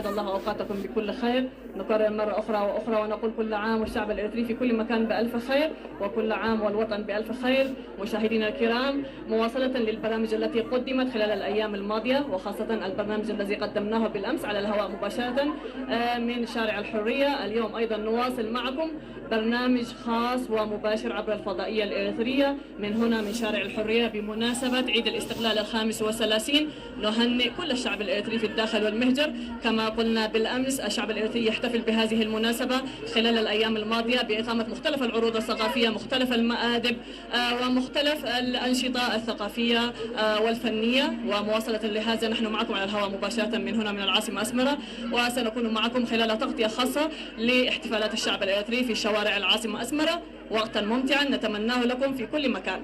الله أوقاتكم بكل خير. نكرر مرة أخرى وأخرى ونقول: كل عام والشعب الإريتري في كل مكان بألف خير، وكل عام والوطن بألف خير. مشاهدينا الكرام، مواصلة للبرامج التي قدمت خلال الأيام الماضية، وخاصة البرنامج الذي قدمناه بالأمس على الهواء مباشرة، آه، من شارع الحرية، اليوم أيضا نواصل معكم برنامج خاص ومباشر عبر الفضائية الإريترية من هنا، من شارع الحرية، بمناسبة عيد الاستقلال الخامس والثلاثين. نهنئ كل الشعب الإريتري في الداخل والمهجر. كما قلنا بالأمس، الشعب الإريتري يحتفل بهذه المناسبة خلال الأيام الماضية بإقامة مختلف العروض الثقافية، مختلف المآدب، آه، ومختلف الأنشطة الثقافية، آه، والفنية. ومواصلة لهذا، نحن معكم على الهواء مباشرة من هنا، من العاصمة أسمرة، وسنكون معكم خلال تغطية خاصة لاحتفالات الشعب الإريتري في شوارع العاصمة أسمرة. وقتا ممتعا نتمناه لكم في كل مكان.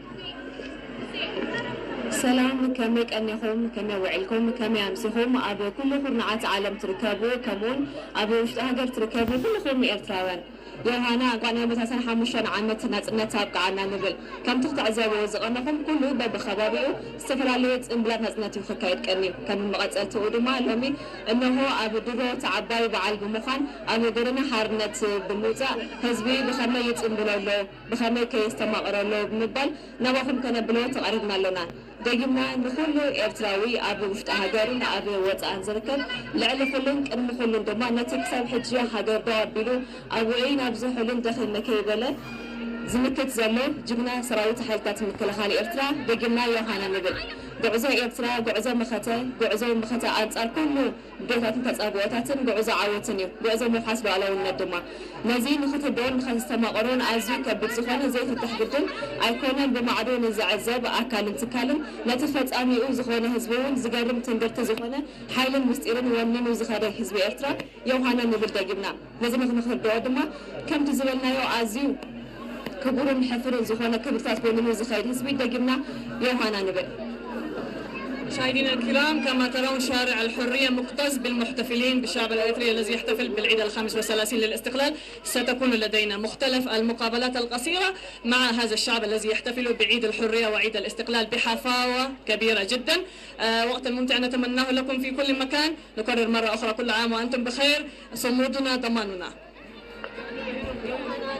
ሰላም፣ ከመይ ቀኒኹም? ከመይ ውዒልኩም? ከመይ ኣምሲኹም? ኣብ ኩሉ ኩርናዓት ዓለም ትርከቡ፣ ከምኡውን ኣብ ውሽጢ ሃገር ትርከቡ ኩልኹም ኤርትራውያን፣ ዮሃና፣ እንኳን ናይ መታሰን ሓሙሽተ ዓመት ናጽነት ኣብቅዓና ንብል። ከምቲ ክትዕዘብዎ ዝቐነኹም፣ ኩሉ በብኸባቢኡ ዝተፈላለዩ ጽምብላት ናጽነት እዩ ክካየድ ቀንዩ። ከም መቐጸልትኡ ድማ፣ ሎሚ እነሆ ኣብ ድሮ እቲ ዓባይ በዓል ብምዃን፣ ኣብ ጎደና ሓርነት ብምውጻእ፣ ህዝቢ ብኸመይ ይጽምብሎ ኣሎ፣ ብኸመይ ከ የስተማቕሮ ኣሎ ብምባል፣ ናባኹም ከነብሎ ተቐሪብና ኣሎና። ደጊምና ንኹሉ ኤርትራዊ፣ ኣብ ውሽጢ ሃገርን ኣብ ወጻእን ዝርከብ፣ ልዕሊ ኩሉን ቅድሚ ኩሉን ድማ ነቲ ክሳብ ሕጂ ሃገር ደው ኣቢሉ ኣብ ውዑይን ኣብ ዝሑልን ደኺም ከይበለ ዝምክት ዘሎ ጅግና ሰራዊት ሓይልታት ምክልኻል ኤርትራ፣ ደጊምና ዮሃና ንብል። ጉዕዞ ኤርትራ፣ ጉዕዞ መኸተ፣ ጉዕዞ መኸተ ኣንጻር ኩሉ ብድሆታትን ተጻብኦታትን ጉዕዞ ዓወትን እዩ፣ ጉዕዞ ምውሓስ ሉዓላውነት ድማ። ነዚ ንኽትርድኦን ንኸተስተማቕሮን ኣዝዩ ከቢድ ዝኾነ ዘይፍታሕ ግድል ኣይኮነን። ብማዕዶ ንዝዕዘብ ኣካልን ትካልን፣ ነቲ ፈጻሚኡ ዝኾነ ህዝቢ እውን ዝገርም ትንግርቲ ዝኾነ ሓይልን ምስጢርን ወኒኑ ዝኸደ ህዝቢ ኤርትራ ዮሃና ንብል ደጊምና። ነዚ ንኽንርድኦ ድማ፣ ከምቲ ዝበልናዮ፣ ኣዝዩ ክቡርን ሕፍርን ዝኾነ ክብርታት ወኒኑ ዝኸይድ ህዝቢ፣ ደጊምና ዮሃና ንብል። مشاهدينا الكرام، كما ترون شارع الحرية مكتظ بالمحتفلين، بالشعب الإريتري الذي يحتفل بالعيد الخامس والثلاثين للاستقلال. ستكون لدينا مختلف المقابلات القصيرة مع هذا الشعب الذي يحتفل بعيد الحرية وعيد الاستقلال بحفاوة كبيرة جدا. آه، وقتا ممتعا نتمناه لكم في كل مكان. نكرر مرة أخرى: كل عام وأنتم بخير، صمودنا ضماننا.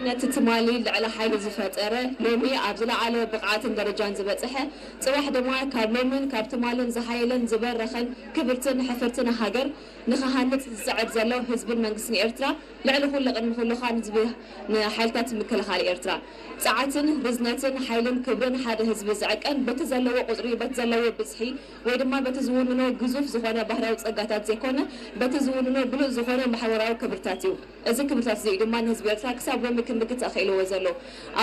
ነቲ ትማሊ ልዕሊ ሓይሊ ዝፈጠረ፣ ሎሚ ኣብ ዝለዓለ ብቕዓትን ደረጃን ዝበጽሐ፣ ጽባሕ ድማ ካብ ሎምን ካብ ትማልን ዝሓየለን ዝበረኸን ክብርትን ሕፍርትን ሃገር ንኽሃንጽ ዝጽዕር ዘሎ ህዝብን መንግስትን ኤርትራ፣ ልዕሊ ኩሉ ቅድሚ ኩሉ ኸኣ ንህዝቢ፣ ንሓይልታት ምክልኻል ኤርትራ። ጸዓትን ርዝነትን ሓይልን ክብርን ሓደ ህዝቢ ዝዕቀን በቲ ዘለዎ ቁጽሪ፣ በቲ ዘለዎ ብዝሒ፣ ወይ ድማ በቲ ዝውንኖ ግዙፍ ዝኾነ ባህርያዊ ጸጋታት ዘይኮነ፣ በቲ ዝውንኖ ብሉጽ ዝኾነ ማሕበራዊ ክብርታት እዩ። እዚ ክብርታት እዚ እዩ ድማ ንህዝቢ ኤርትራ ክሳብ ሎሚ ክንድክት ኣኽኢልዎ ዘሎ።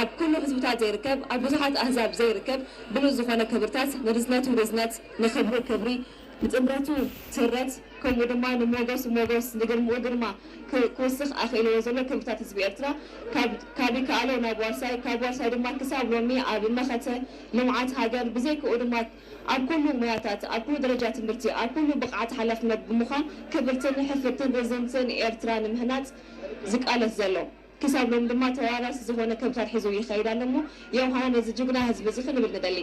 ኣብ ኩሉ ህዝብታት ዘይርከብ፣ ኣብ ብዙሓት ኣህዛብ ዘይርከብ ብሉጽ ዝኾነ ክብርታት፣ ንርዝነቱ ርዝነት፣ ንኽብሩ ክብሪ፣ ንጥምረቱ ትረት፣ ከምኡ ድማ ንሞገሱ ሞገስ፣ ንግርምኡ ግርማ ክ-፣ ክውስኽ ኣኽኢልዎ ዘሎ ክብርታት ህዝቢ ኤርትራ፣ ካብ፣ ካብ ይከኣሎ ናብ ዋርሳይ፣ ካብ ዋርሳይ ድማ ክሳብ ሎሚ ኣብ መኸተ ልምዓት ሃገር፣ ብዘይክኡ ድማ ኣብ ኩሉ ሞያታት፣ ኣብ ኩሉ ደረጃ ትምህርቲ፣ ኣብ ኩሉ ብቕዓት ሓላፍነት ብምዃን ክብርትን ሕፍርትን ርዝንትን ኤርትራ ንምህናጽ ዝቃለስ ዘሎ፣ ክሳብ ሎም ድማ ተዋራሲ ዝኾነ ክብርታት ሒዙ ይኸይድ ኣሎ እሞ፣ ዮሃና ነዚ ጅግና ህዝቢ እዚ ክንብል ንደሊ።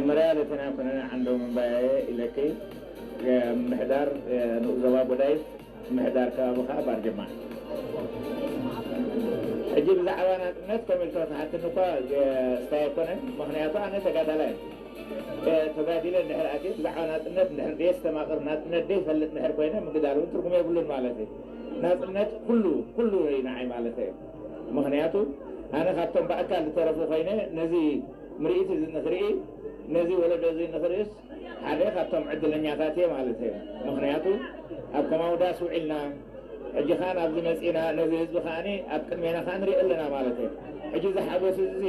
መጀመርያ ለተና ኮነ ዓንዶ ምንባየ ኢለኪ፣ ምሕዳር ንኡስ ዞባ ጎዳይፍ፣ ምሕዳር ከባቢ ከዓ ባርጀማ። ሕጂ ብዛዕባ ናጽነት ከም ኢልካ ትሓትኒ እኳ ስታይ ኣይኮነን፣ ምኽንያቱ ኣነ ተጋዳላይ እየ። ተጋዲለ እንድሕር ኣትየ ብዛዕባ ናጽነት እንድሕር ደየስተማቕር፣ ናጽነት ደይፈልጥ እንድሕር ኮይነ ምግዳል እውን ትርጉም የብሉን ማለት እዩ። ናጽነት ኩሉ ኩሉ እዩ ንዓይ ማለት እዩ። ምኽንያቱ ኣነ ካብቶም ብኣካል ዝተረፉ ኮይነ ነዚ ምርኢት እዚ ንኽርኢ፣ ነዚ ወለዶ እዚ ንኽርእስ ሓደ ካብቶም ዕድለኛታት እየ ማለት እየ። ምኽንያቱ ኣብ ከማዊ ዳስ ውዒልና፣ ሕጂ ኸኣ ናብዚ መጺና፣ ነዚ ህዝቢ ኸኣኒ ኣብ ቅድሜና ኸኣ ንርኢ ኣለና ማለት እየ። ሕጂ እዚ ሓጎስ እዚ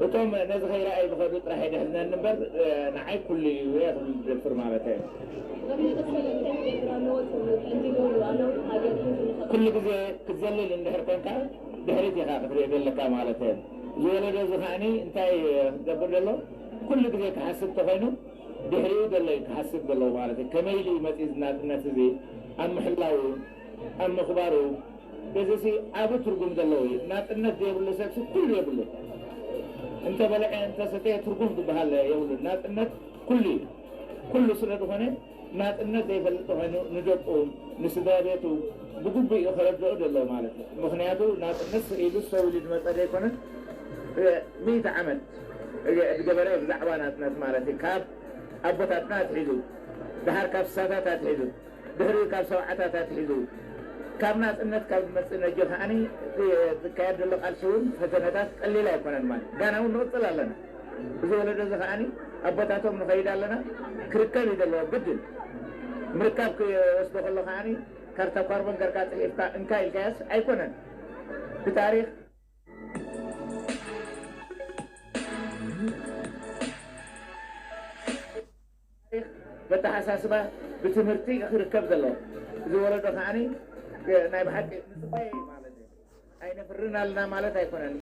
እቶም ነዚ ከይረኣዩ ዝኸዱ ጥራሕ የድሕዝነኒ እምበር፣ ንዓይ ኩሉ እዩ እየ ክብል ዝደፍር ማለት እየ። ኩሉ ግዜ ክትዘልል እንድሕር ኮንካ ድሕሪት ኢኻ ክትሪኦ ዘለካ ማለት እየ። እዚ ወለዶ እዚ ከኣኒ እንታይ ክገብር ዘሎ? ኩሉ ግዜ ክሓስብ ተኾይኑ ድሕሪኡ ዘሎ እዩ ክሓስብ ዘለዎ ማለት እዩ። ከመይ ኢሉ እዩ መፂኡ እዚ ናፅነት እዚ ኣብ ምሕላው፣ ኣብ ምኽባሩ? እዚ ሲ ዓቢ ትርጉም ዘለዎ እዩ። ናፅነት ዘይብሉ ሰብ ሲ ኩሉ የብሉ። እንተበልዐ እንተሰተየ ትርጉም ዝበሃል የብሉ። ናፅነት ኩሉ እዩ። ኩሉ ስለ ዝኾነ ናፅነት ዘይፈልጥ ተኾይኑ ንደቁ፣ ንስድራ ቤቱ ብግቡእ እዩ ከረድኦ ዘለዎ ማለት እዩ። ምኽንያቱ ናፅነት ስኢሉ ሰው ኢሉ ዝመፀ ዘይኮነ፣ እ፣ ሚእቲ ዓመት፣ እ፣ ዝገበረ ብዛዕባ ናፅነት ማለት እዩ። ካብ ኣቦታትና ኣትሒዙ፣ ደሓር ካብ ስሳታት ኣትሒዙ፣ ድሕሪኡ ካብ ሰብዓታት ኣትሒዙ፣ ካብ ናፅነት ካብ ዝመፅእ ነጆ ከዓኒ፣ እ፣ ዝካየድ ዘሎ ቃልሲ እውን ፈተነታት ቀሊል ኣይኮነን ማለት። ጋና እውን ንቕፅል ኣለና። እዚ ወለዶ እዚ ከዓኒ ኣቦታቶም ንኸይድ ኣለና ክርከብ እዩ ዘለዎ ግድን። ምርካብ ክወስዶ ከሎ ከዓኒ ካርታ ኳርቦን ገርካ ፅሒፍካ እንካ ኢልካያስ ኣይኮነን። ብታሪኽ በተሓሳስባ ብትምህርቲ ክርከብ ዘለዎ እዚ ወለዶ ከዓኒ ናይ ብሓቂ ንፅበየ ማለት እዩ። ኣይነፍርን ኣለና ማለት ኣይኮነን።